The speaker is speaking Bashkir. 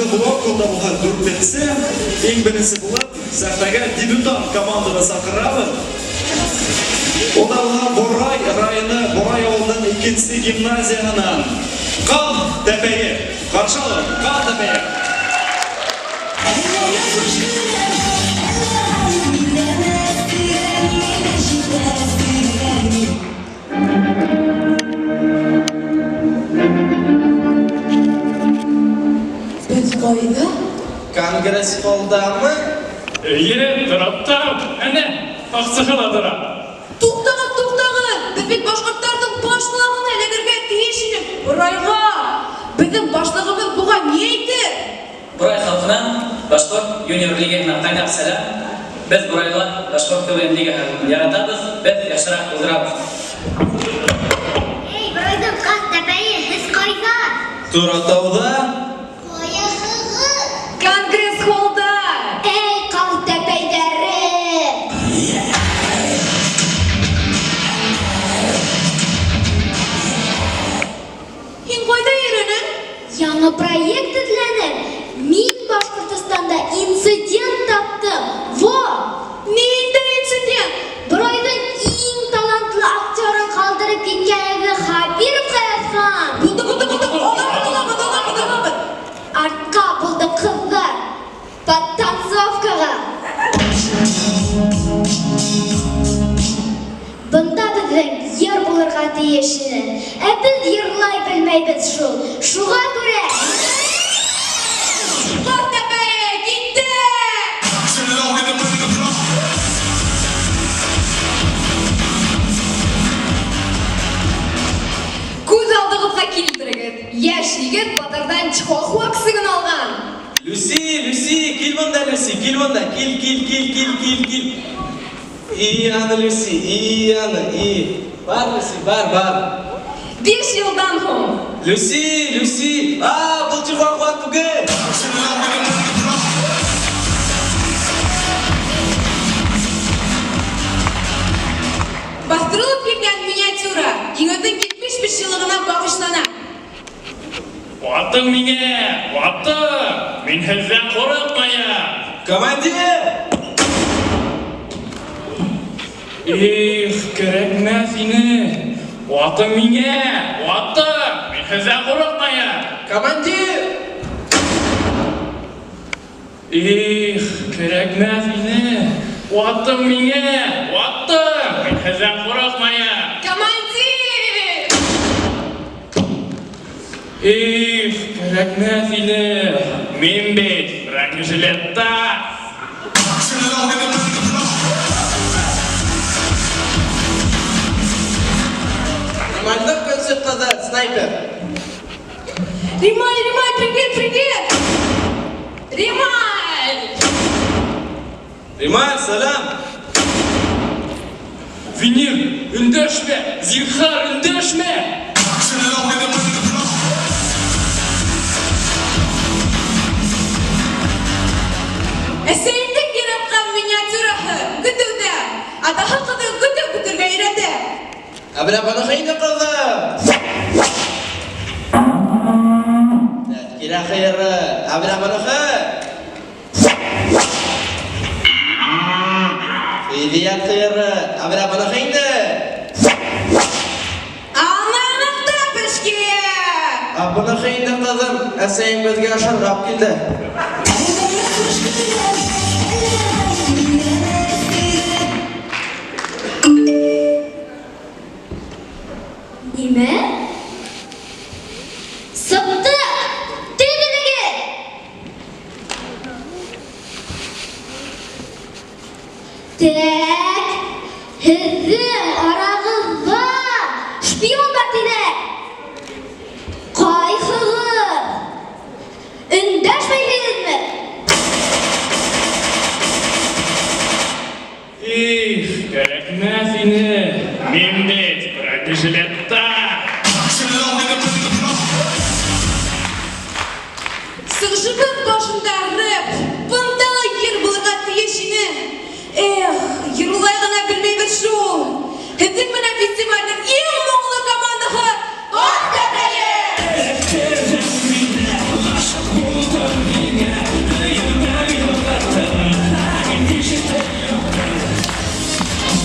Тәүге блок, ул да булһа дүртенсе. Иң беренсе булып, сәхнәгә дебютант команданы саҡырабыҙ. Ул да булһа Борай районы Борай авылының икенсе гимназияһынан Ҡаҙ тәпәйе. Ҡаршы алығыҙ, Ҡаҙ тәпәйе. Беҙ ҡайҙа? Конгресс-холдамы? Эйе, Торатау, әнә, аҡсаһы ла тора. Туҡтағыҙ, туҡтағыҙ! Беҙ бит башҡорттарҙың башлығына эләгергә тейеш инек, Борайға! Беҙҙең башлығыбыҙ быға ни әйтер? Борай халҡына Башҡорт юниор лигаһынан ҡайнар сәләм. Беҙ бурайлылар Башҡорт КВН лигаһын яратабыҙ, беҙ яҡшыраҡ булдырабыҙ. Эй, Борайҙың ҡаҙ тәпәйе, һеҙ ҡайҙа? Торатауҙа? Ҡайһығыҙ? Конгресс-холлда! Эй, ҡаҙ тәпәйҙәре! Һин ҡайҙа йөрөнөң? Яңы проект эҙләнем. Мин Башҡортостанда инцидент таптым. Во! Ниндәй инцидент? Борайҙың иң талантлы актерын ҡалдырып киткәнегеҙҙе Хәбировҡа яҙған. Булды, булды, булды! Алабыҙ, алабыҙ, алабыҙ, алабыҙ! Артҡа булды, ҡыҙҙар. Подтанцовкаға. Бында беҙҙең йыр булырға тейеш ине. Ә беҙ йырлай белмәйбеҙ шул. Шуға күрә... Ҡаҙ тәпәйе, киттек! Күҙ алдығыҙға килтерегеҙ, йәш егет баҙарҙан чихуахуа көсөгөн алған. Люси, Люси, кил бында, Люси, кил бында, кил, кил, кил, кил, кил, кил. И аны, Люси, и аны, и. Бар, Люси, бар, бар. Биш йылдан һуң. Люси, Люси, а, был чихуахуа түгел. Баҫтырылып килгән миниатюра Еңеүҙең 75 йыллығына бағышлана. Атың миңә, атың! Мин һеҙҙән ҡурҡмайым! Командир! Их, кәрәкмәҫ ине! Атың миңә, атың! Мин һеҙҙән ҡурҡмайым! Командир! Их, кәрәкмәҫ ине! Атың миңә, атың! Мин һеҙҙән ҡурҡмайым! Командир! Их, кәрәкмәҫ ине! Мин бит бронежилетта! Римальдың көнсө ҡыҙы, снайпер. Рималь, Рималь, привет, привет! Рималь! Рималь, сәләм. Венер, өндәшмә! Зинһар, өндәшмә! Әсәйемдең яратҡан миниатюраһы көтөүҙә. Атаһы ҡыҙын көтөү көтөргә өйрәтә. Ә менә быныһы инде ҡыҙым. Тәҙкирә һыйыры. Ә менә быныһы. Фидият һыйыры. Ә менә быныһы инде. Ананыҡта пешкән. Ә быныһы инде ҡыҙым, әсәйем беҙгә ашарға алып килде. Нимә? Сыҡтыҡ! Теҙелегеҙ! Тәк, һеҙҙең арағыҙҙа шпион бар тиҙәр. Ҡайһығыҙ? Өндәшмәйһегеҙме? Их, кәрәкмәҫ ине! Мин бит бронежилетта! Сығышыбыҙ башында рэп, бында ла йыр булырға тейеш ине. Эх, йырлай ғына белмәйбеҙ шул. Һеҙҙең менән фестивалдең иң